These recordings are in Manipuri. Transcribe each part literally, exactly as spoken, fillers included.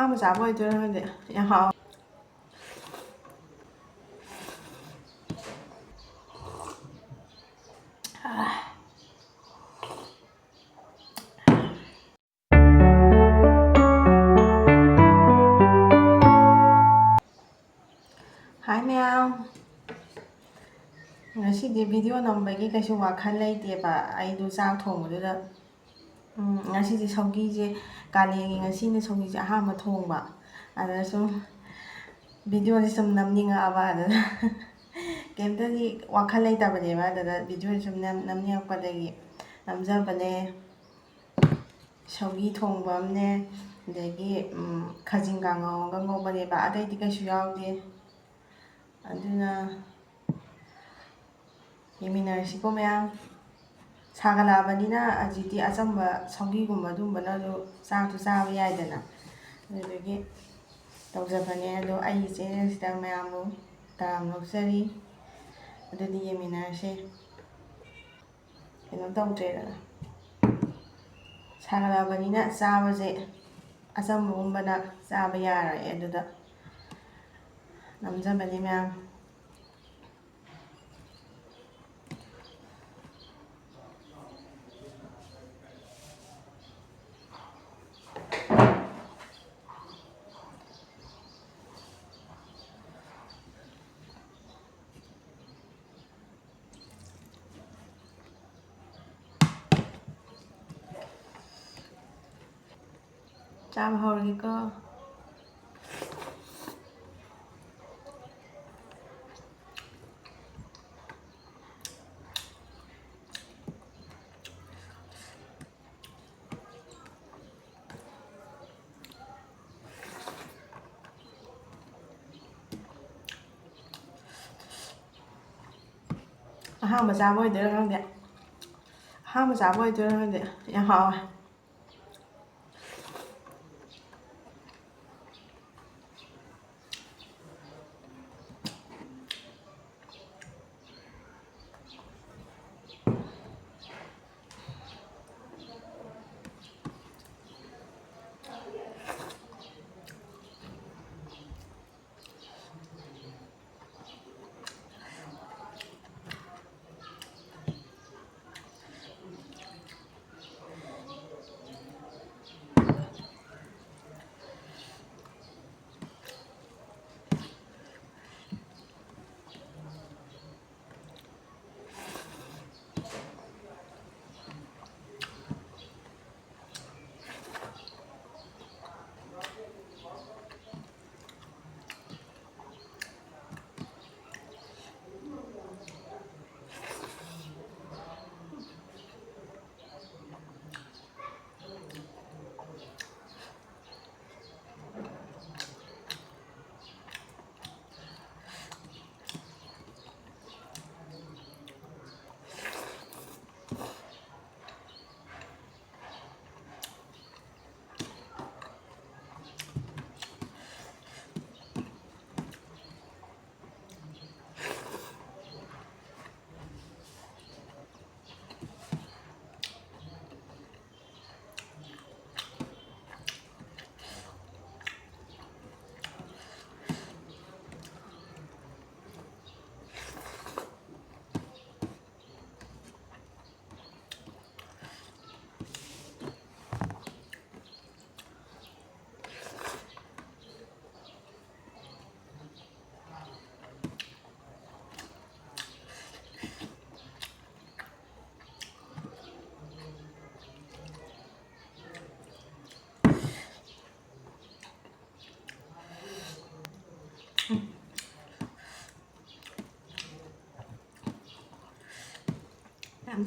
ꯑꯍꯥꯟꯕ ꯆꯥꯕ ꯑꯣꯏꯗꯣꯏꯔꯥ ꯈꯪꯗꯦ꯫ ꯌꯥꯝ ꯍꯥꯎꯋꯦ꯫ ꯍꯥꯏ ꯃꯌꯥꯝ, ꯉꯁꯤꯗꯤ ꯚꯤꯗꯤꯑꯣ ꯅꯝꯕꯒꯤ ꯀꯩꯁꯨ ꯋꯥꯈꯜ ꯂꯩꯇꯦꯕ꯫ ꯑꯩꯗꯣ ꯆꯥꯛ ꯊꯣꯡꯕꯗꯨꯗ, ꯎꯝ, ꯉꯁꯤꯁꯦ ꯁꯧꯒꯤꯁꯦ, ꯀꯥꯂꯦꯟꯒꯤ ꯉꯁꯤꯅ ꯁꯧꯒꯤꯁꯦ ꯑꯍꯥꯟꯕ ꯊꯣꯡꯕ꯫ ꯑꯗ ꯁꯨꯝ ꯚꯤꯗꯤꯑꯣꯁꯦ ꯁꯨꯝ ꯅꯝꯅꯤꯡꯉꯛꯑꯕ꯫ ꯑꯗꯨꯗ ꯀꯩꯝꯇꯗꯤ ꯋꯥꯈꯜ ꯂꯩꯇꯕꯅꯦꯕ꯫ ꯑꯗꯨꯗ ꯚꯤꯗꯤꯑꯣꯁꯦ ꯁꯨꯝ ꯅꯝ-, ꯅꯝꯅꯤꯡꯉꯛꯄꯗꯒꯤ ꯅꯝꯖꯕꯅꯦ꯫ ꯁꯧꯒꯤ ꯊꯣꯡꯕ ꯑꯃꯅꯦ, ꯑꯗꯒꯤ, ꯎꯝ, ꯈꯥꯖꯤꯡ ꯀꯥꯡꯉꯧ ꯑꯃꯒ ꯉꯧꯕꯅꯦꯕ꯫ ꯑꯇꯩꯗꯤ ꯀꯩꯁꯨ ꯌꯥꯎꯗꯦ꯫ ꯑꯗꯨꯅ ꯌꯦꯡꯃꯤꯟꯅꯔꯁꯤꯀꯣ ꯃꯌꯥꯝ꯫ ꯁꯥꯒꯠꯂꯛꯑꯕꯅꯤꯅ ꯍꯧꯖꯤꯛꯇꯤ ꯑꯆꯝꯕ ꯁꯧꯒꯤꯒꯨꯝꯕ ꯑꯗꯨꯝꯕꯅꯁꯨ ꯆꯥꯛꯇꯣ ꯆꯥꯕ ꯌꯥꯏꯗꯅ꯫ ꯑꯗꯨꯗꯨꯒꯤ ꯇꯧꯖꯕꯅꯦ꯫ ꯑꯗꯣ ꯑꯩꯒꯤ ꯆꯦꯅꯦꯜꯁꯤꯗ ꯃꯌꯥꯝꯕꯨ ꯇꯔꯥꯝꯅ ꯑꯣꯛꯆꯔꯤ꯫ ꯑꯗꯨꯗꯤ ꯌꯦꯡꯃꯤꯟꯅꯔꯁꯦ꯫ ꯀꯩꯅꯣ ꯇꯧꯗ꯭ꯔꯦꯗꯅ, ꯁꯥꯒꯠꯂꯛꯑꯕꯅꯤꯅ ꯆꯥꯕꯁꯦ ꯑꯆꯝꯕꯒꯨꯝꯕꯅ ꯆꯥꯕ ꯌꯥꯔꯦ꯫ ꯑꯗꯨꯗ ꯅꯝꯖꯕꯅꯤ ꯃꯌꯥꯝ꯫ ꯆꯥꯕ ꯍꯧꯔꯒꯦꯀꯣ꯫ ꯑꯍꯥꯟꯕ ꯆꯥꯕ ꯑꯣꯏꯗꯣꯏꯔꯥ ꯈꯪꯗꯦ꯫ ꯑꯍꯥꯟꯕ ꯆꯥꯕ ꯑꯣꯏꯗꯣꯏꯔꯥ ꯈꯪꯗꯦ꯫ ꯌꯥꯝ ꯍꯥꯎꯋꯦ꯫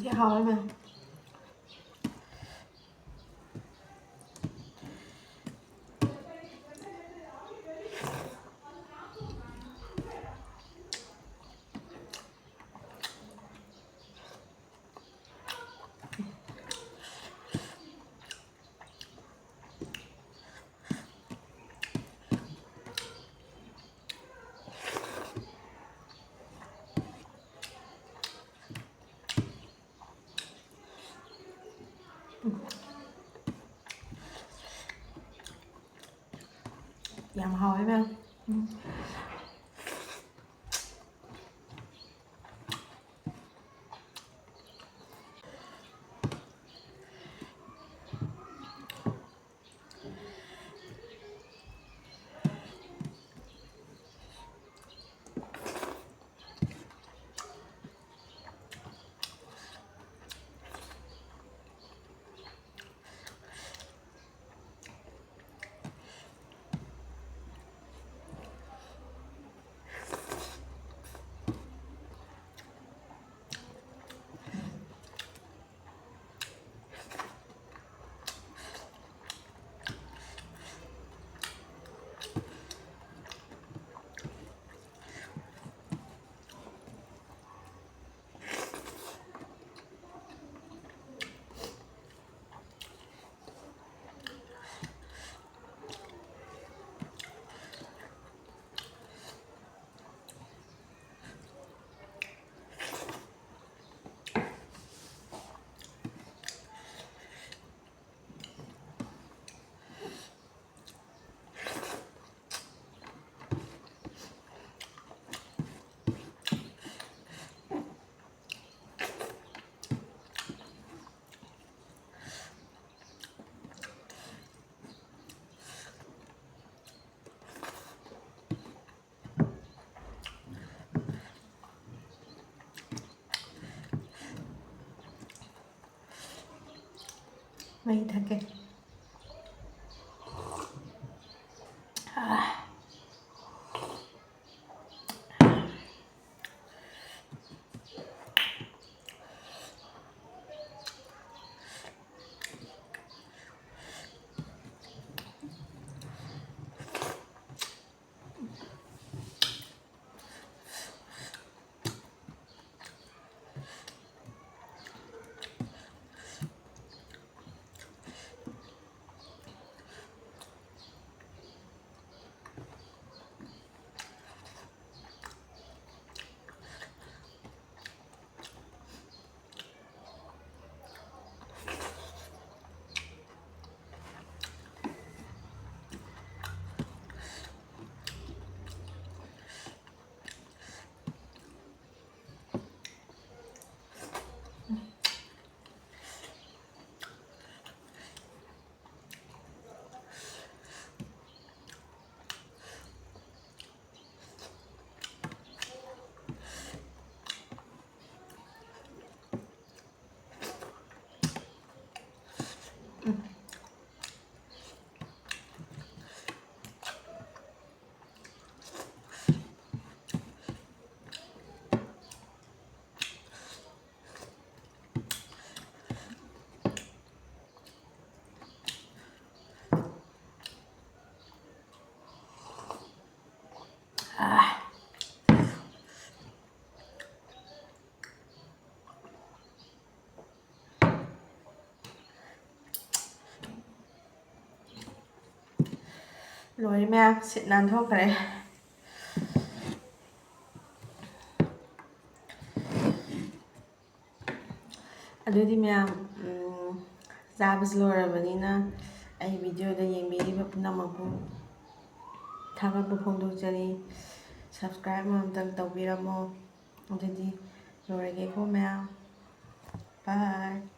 ꯊꯤ ꯍꯥꯎꯋꯦ ꯃꯌꯥꯝ꯫ ꯌꯥꯝ ꯍꯥꯎꯋꯦ ꯃꯌꯥꯝ꯫ ꯎꯝ꯫ ꯃꯍꯤ ꯊꯛꯀꯦ꯫ ꯑꯥ꯫ ꯂꯣꯏꯔꯦ ꯃꯌꯥꯝ, ꯁꯤꯠ ꯅꯥꯟꯊꯣꯛꯈ꯭ꯔꯦ꯫ ꯑꯗꯨꯗꯤ ꯃꯌꯥꯝ, ꯎꯝ, ꯆꯥꯕꯁꯨ ꯂꯣꯏꯔꯕꯅꯤꯅ ꯑꯩ videoꯗ ꯌꯦꯡꯕꯤꯔꯤꯕ ꯄꯨꯝꯅꯃꯛꯄꯨ ꯊꯥꯒꯠꯄ ꯐꯣꯡꯗꯣꯛꯆꯔꯤ꯫ Subscribe ꯑꯃꯃꯝꯇꯪ ꯇꯧꯕꯤꯔꯝꯃꯣ꯫ ꯑꯗꯨꯗꯤ ꯂꯣꯏꯔꯒꯦꯀꯣ ꯃꯌꯥꯝ꯫ Bye꯫